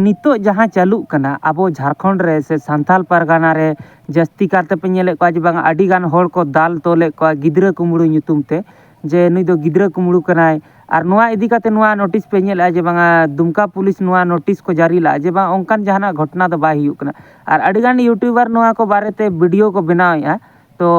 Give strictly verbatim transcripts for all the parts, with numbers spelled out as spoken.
ᱱᱤᱛᱚᱜ ᱡᱟᱦᱟᱸ ᱪᱟᱹᱞᱩᱜ ᱠᱟᱱᱟ ᱟᱵᱚ ᱡᱷᱟᱲᱠᱷᱚᱸᱰ ᱨᱮ ᱥᱮ ᱥᱟᱱᱛᱟᱲ ᱯᱟᱨᱜᱟᱱᱟ ᱨᱮ, ᱡᱟᱹᱥᱛᱤ ᱠᱟᱨ ᱛᱮᱯᱮ ᱧᱮᱞᱮᱫ ᱠᱚᱣᱟ ᱡᱮ ᱵᱟᱝᱟ ᱟᱹᱰᱤ ᱜᱟᱱ ᱦᱚᱲ ᱠᱚ ᱫᱟᱞ ᱛᱚᱞᱮᱫ ᱠᱚᱣᱟ ᱜᱤᱫᱽᱨᱟᱹ ᱠᱩᱢᱵᱽᱲᱩ ᱧᱩᱛᱩᱢ ᱛᱮ, ᱡᱮ ᱱᱩᱭ ᱫᱚ ᱜᱤᱫᱽᱨᱟᱹ ᱠᱩᱢᱵᱽᱲᱩ ᱠᱟᱱᱟᱭ᱾ ᱟᱨ ᱱᱚᱣᱟ ᱤᱫᱤ ᱠᱟᱛᱮ ᱱᱚᱣᱟ ᱱᱳᱴᱤᱥ ᱯᱮ ᱧᱮᱞᱮᱫᱼᱟ ᱡᱮ ᱵᱟᱝᱟ ᱫᱩᱢᱠᱟ ᱯᱩᱞᱤᱥ ᱱᱚᱣᱟ ᱱᱳᱴᱤᱥ ᱠᱚ ᱡᱟᱹᱨᱤ ᱞᱟᱜᱼᱟ ᱡᱮ ᱵᱟᱝ ᱚᱱᱠᱟᱱ ᱡᱟᱦᱟᱱᱟᱜ ᱜᱷᱚᱴᱚᱱᱟ ᱫᱚ ᱵᱟᱭ ᱦᱩᱭᱩᱜ ᱠᱟᱱᱟ᱾ ᱟᱨ ᱟᱹᱰᱤ ᱜᱟᱱ ᱭᱩᱴᱩᱵᱟᱨ ᱱᱚᱣᱟ ᱠᱚ ᱵᱟᱨᱮᱛᱮ ᱵᱷᱤᱰᱤᱭᱳ ᱠᱚ ᱵᱮᱱᱟᱣᱮᱫᱼᱟ᱾ ᱛᱚ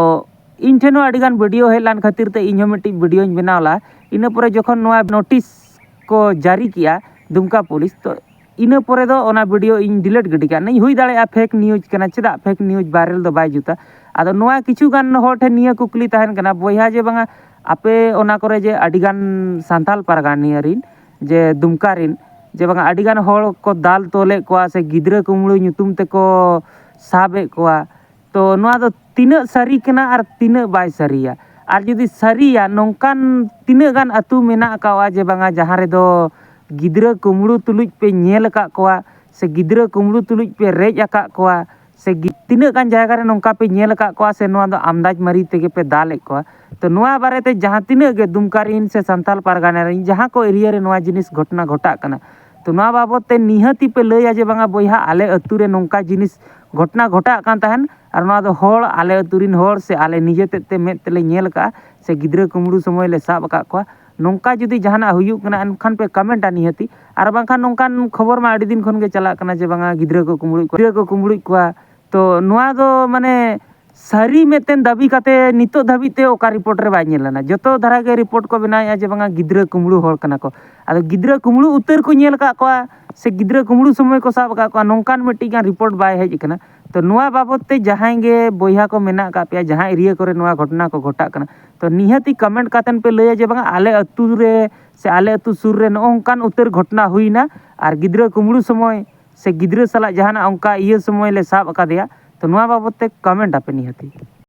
ᱤᱧ ᱴᱷᱮᱱ ᱦᱚᱸ ᱟᱹᱰᱤ ᱜᱟᱱ ᱵᱷᱤᱰᱤᱭᱳ ᱦᱮᱡ ᱞᱮᱱ ᱠᱷᱟᱹᱛᱤᱨ ᱛᱮ ᱤᱧ ᱦᱚᱸ ᱢᱤᱫᱴᱤᱡ ᱵᱷᱤᱰᱤᱭᱳᱧ ᱵᱮᱱᱟᱣ ᱞᱟᱜᱼᱟ᱾ ᱤᱱᱟᱹ ᱯᱚᱨᱮ ᱡᱚᱠᱷᱚᱱ ᱱᱚᱣᱟ ᱱᱳᱴᱤᱥ ᱠᱚ ᱡᱟᱹᱨᱤ ᱠᱮᱜᱼᱟ ᱫᱩᱢᱠᱟ ᱯᱩᱞᱤᱥ, ᱛᱚ ᱤᱱᱟᱹ ᱯᱚᱨᱮ ᱫᱚ ᱚᱱᱟ ᱵᱷᱤᱰᱤᱭᱳ ᱤᱧ ᱰᱤᱞᱤᱴ ᱜᱤᱰᱤ ᱠᱟᱜᱼᱟ᱾ ᱤᱧ ᱦᱩᱭ ᱫᱟᱲᱮᱭᱟᱜᱼᱟ ᱯᱷᱮᱠ ᱱᱤᱭᱩᱡᱽ ᱠᱟᱱᱟ, ᱪᱮᱫᱟᱜ ᱯᱷᱮᱠ ᱱᱤᱭᱩᱡᱽ ᱵᱷᱟᱭᱨᱟᱞ ᱫᱚ ᱵᱟᱭ ᱡᱩᱛᱟ? ᱟᱫᱚ ᱱᱚᱣᱟ ᱠᱤᱪᱷᱩ ᱜᱟᱱ ᱦᱚᱲ ᱴᱷᱮᱱ ᱱᱤᱭᱟᱹ ᱠᱩᱠᱞᱤ ᱛᱟᱦᱮᱱ ᱠᱟᱱᱟ ᱵᱚᱭᱦᱟ, ᱡᱮ ᱵᱟᱝᱟ ᱟᱯᱮ ᱚᱱᱟ ᱠᱚᱨᱮ ᱡᱮ ᱟᱹᱰᱤ ᱜᱟᱱ ᱥᱟᱱᱛᱟᱞ ᱯᱟᱨᱜᱟᱱᱟ ᱨᱤᱱ, ᱡᱮ ᱫᱩᱢᱠᱟ ᱨᱤᱱ, ᱡᱮ ᱵᱟᱝᱟ ᱟᱹᱰᱤ ᱜᱟᱱ ᱦᱚᱲ ᱠᱚ ᱫᱟᱞ ᱛᱚᱞᱮᱫ ᱠᱚᱣᱟ ᱥᱮ ᱜᱤᱫᱽᱨᱟᱹ ᱠᱩᱢᱵᱽᱲᱩ ᱧᱩᱛᱩᱢ ᱛᱮᱠᱚ ᱥᱟᱵᱮᱫ ᱠᱚᱣᱟ, ᱛᱚ ᱱᱚᱣᱟ ᱫᱚ ᱛᱤᱱᱟᱹᱜ ᱥᱟᱹᱨᱤ ᱠᱟᱱᱟ ᱟᱨ ᱛᱤᱱᱟᱹᱜ ᱵᱟᱭ ᱥᱟᱹᱨᱤᱭᱟ? ᱟᱨ ᱡᱩᱫᱤ ᱥᱟᱹᱨᱤᱭᱟ, ᱱᱚᱝᱠᱟᱱ ᱛᱤᱱᱟᱹᱜ ᱜᱟᱱ ᱟᱹᱛᱩ ᱢᱮᱱᱟᱜ ᱟᱠᱟᱫᱼᱟ ᱡᱮ ᱵᱟᱝᱟ ᱡᱟᱦᱟᱸ ᱨᱮᱫᱚ ᱜᱤᱫᱽᱨᱟᱹ ᱠᱩᱢᱵᱽᱲᱩ ᱛᱩᱞᱩᱡ ᱯᱮ ᱧᱮᱞ ᱟᱠᱟᱫ ᱠᱚᱣᱟ ᱥᱮ ᱜᱤᱫᱽᱨᱟᱹ ᱠᱩᱢᱵᱽᱲᱩ ᱛᱩᱞᱩᱡ ᱯᱮ ᱨᱮᱡ ᱟᱠᱟᱫ ᱠᱚᱣᱟ ᱥᱮ ᱜᱤ- ᱛᱤᱱᱟᱹᱜ ᱜᱟᱱ ᱡᱟᱭᱜᱟ ᱨᱮ ᱱᱚᱝᱠᱟ ᱯᱮ ᱧᱮᱞ ᱟᱠᱟᱫ ᱠᱚᱣᱟ ᱥᱮ ᱱᱚᱣᱟ ᱫᱚ ᱟᱢᱫᱟᱡᱽ ᱢᱟᱹᱨᱤ ᱛᱮᱜᱮ ᱯᱮ ᱫᱟᱞᱮᱫ ᱠᱚᱣᱟ? ᱛᱚ ᱱᱚᱣᱟ ᱵᱟᱨᱮᱛᱮ ᱡᱟᱦᱟᱸ ᱛᱤᱱᱟᱹᱜ ᱜᱮ ᱫᱩᱢᱠᱟ ᱨᱤᱱ ᱥᱮ ᱥᱟᱱᱛᱟᱞ ᱯᱟᱨᱜᱟᱱᱟ ᱨᱤᱱ ᱡᱟᱦᱟᱸ ᱠᱚ ᱮᱨᱤᱭᱟ ᱨᱮ ᱱᱚᱣᱟ ᱡᱤᱱᱤᱥ ᱜᱷᱚᱴᱚᱱᱟ ᱜᱷᱚᱴᱟᱜ ᱠᱟᱱᱟ, ᱛᱚ ᱱᱚᱣᱟ ᱵᱟᱵᱚᱫ ᱛᱮ ᱱᱤᱦᱟᱹᱛᱤ ᱯᱮ ᱞᱟᱹᱭᱟ ᱡᱮ ᱵᱟᱝᱟ ᱵᱚᱭᱦᱟ ᱟᱞᱮ ᱟᱹᱛᱩ ᱨᱮ ᱱᱚᱝᱠᱟ ᱡᱤᱱᱤᱥ ᱜᱷᱚᱴᱚᱱᱟ ᱜᱷᱚᱴᱟᱜ ᱠᱟᱱ ᱛᱟᱦᱮᱱ, ᱟᱨ ᱱᱚᱣᱟ ᱫᱚ ᱦᱚᱲ, ᱟᱞᱮ ᱟᱹᱛᱩ ᱨᱤᱱ ᱦᱚᱲ ᱥᱮ ᱟᱞᱮ ᱱᱤᱡᱮ ᱛᱮᱫ ᱛᱮ ᱢᱮᱫ ᱛᱮᱞᱮ ᱧᱮᱞ ᱟᱠᱟᱫᱼᱟ ᱥᱮ ᱜᱤᱫᱽᱨᱟᱹ ᱠᱩᱢᱵᱽᱲᱩ ᱥᱚᱢᱚᱭ ᱞᱮ ᱥᱟᱵ ᱟᱠᱟᱫ ᱠᱚᱣᱟ, ᱱᱚᱝᱠᱟ ᱡᱩᱫᱤ ᱡᱟᱦᱟᱱᱟᱜ ᱦᱩᱭᱩᱜ ᱠᱟᱱᱟ ᱮᱱᱠᱷᱟᱱ ᱯᱮ ᱠᱚᱢᱮᱱᱴᱟ ᱱᱤᱦᱟᱹᱛᱤ᱾ ᱟᱨ ᱵᱟᱝᱠᱷᱟᱱ ᱱᱚᱝᱠᱟᱱ ᱠᱷᱚᱵᱚᱨ ᱢᱟ ᱟᱹᱰᱤ ᱫᱤᱱ ᱠᱷᱚᱱ ᱜᱮ ᱪᱟᱞᱟᱜ ᱠᱟᱱᱟ ᱡᱮ ᱵᱟᱝᱟ ᱜᱤᱫᱽᱨᱟᱹ ᱠᱚ ᱠᱩᱢᱵᱽᱲᱩᱭᱮᱫ ᱠᱚᱣᱟ, ᱜᱤᱫᱽᱨᱟᱹ ᱠᱚ ᱠᱩᱢᱵᱽᱲᱩᱭᱮᱫ ᱠᱚᱣᱟ᱾ ᱛᱚ ᱱᱚᱣᱟ ᱫᱚ ᱢᱟᱱᱮ ᱥᱟᱹᱨᱤ ᱢᱤᱫᱴᱮᱱ ᱫᱟᱹᱵᱤ ᱠᱟᱛᱮ ᱱᱤᱛᱚᱜ ᱫᱷᱟᱹᱵᱤᱡ ᱛᱮ ᱚᱠᱟ ᱨᱤᱯᱳᱨᱴ ᱨᱮ ᱵᱟᱭ ᱧᱮᱞ ᱞᱮᱱᱟ᱾ ᱡᱚᱛᱚ ᱫᱷᱟᱨᱟ ᱜᱮ ᱨᱤᱯᱳᱨᱴ ᱠᱚ ᱵᱮᱱᱟᱣᱮᱫᱼᱟ ᱡᱮ ᱵᱟᱝᱟ ᱜᱤᱫᱽᱨᱟᱹ ᱠᱩᱢᱵᱽᱲᱩ ᱦᱚᱲ ᱠᱟᱱᱟ ᱠᱚ᱾ ᱟᱫᱚ ᱜᱤᱫᱽᱨᱟᱹ ᱠᱩᱢᱵᱽᱲᱩ ᱩᱛᱟᱹᱨ ᱠᱚ ᱧᱮᱞ ᱟᱠᱟᱫ ᱠᱚᱣᱟ ᱥᱮ ᱜᱤᱫᱽᱨᱟᱹ ᱠᱩᱢᱵᱽᱲᱩ ᱥᱚᱢᱚᱭ ᱠᱚ ᱥᱟᱵ ᱟᱠᱟᱫ ᱠᱚᱣᱟ, ᱱᱚᱝᱠᱟᱱ ᱢᱤᱫᱴᱤᱡ ᱜᱟᱱ ᱨᱤᱯᱳᱨᱴ ᱵᱟᱭ ᱦᱮᱡ ᱟᱠᱟᱱᱟ᱾ ᱛᱚ ᱱᱚᱣᱟ ᱵᱟᱵᱚᱫ ᱛᱮ ᱡᱟᱦᱟᱸᱭ ᱜᱮ ᱵᱚᱭᱦᱟ ᱠᱚ ᱢᱮᱱᱟᱜ ᱟᱠᱟᱫ ᱯᱮᱭᱟ ᱡᱟᱦᱟᱸ ᱮᱨᱤᱭᱟ ᱠᱚᱨᱮ ᱱᱚᱣᱟ ᱜᱷᱚᱴᱚᱱᱟ ᱠᱚ ᱜᱷᱚᱴᱟᱜ ᱠᱟᱱᱟ, ᱛᱚ ᱱᱤᱦᱟᱹᱛᱤ ᱠᱚᱢᱮᱱᱴ ᱠᱟᱛᱮᱱ ᱯᱮ ᱞᱟᱹᱭᱟ ᱡᱮ ᱵᱟᱝᱟ ᱟᱞᱮ ᱟᱹᱛᱩ ᱨᱮ ᱥᱮ ᱟᱞᱮ ᱟᱹᱛᱩ ᱥᱩᱨ ᱨᱮ ᱱᱚᱜᱼᱚ ᱱᱚᱝᱠᱟᱱ ᱩᱛᱟᱹᱨ ᱜᱷᱚᱴᱚᱱᱟ ᱦᱩᱭᱱᱟ, ᱟᱨ ᱜᱤᱫᱽᱨᱟᱹ ᱠᱩᱢᱵᱽᱲᱩ ᱥᱚᱢᱚᱭ ᱥᱮ ᱜᱤᱫᱽᱨᱟᱹ ᱥᱟᱞᱟᱜ ᱡᱟᱦᱟᱱᱟᱜ ᱚᱱᱠᱟ ᱤᱭᱟᱹ ᱥᱚᱢᱚᱭ ᱞᱮ ᱥᱟᱵ ᱟᱠᱟᱫᱮᱭᱟ᱾ ᱛᱚ ᱱᱚᱣᱟ ᱵᱟᱵᱚᱫ ᱛᱮ ᱠᱚᱢᱮᱱᱴ ᱟᱯᱮ ᱱᱤᱦᱟᱹᱛᱤ᱾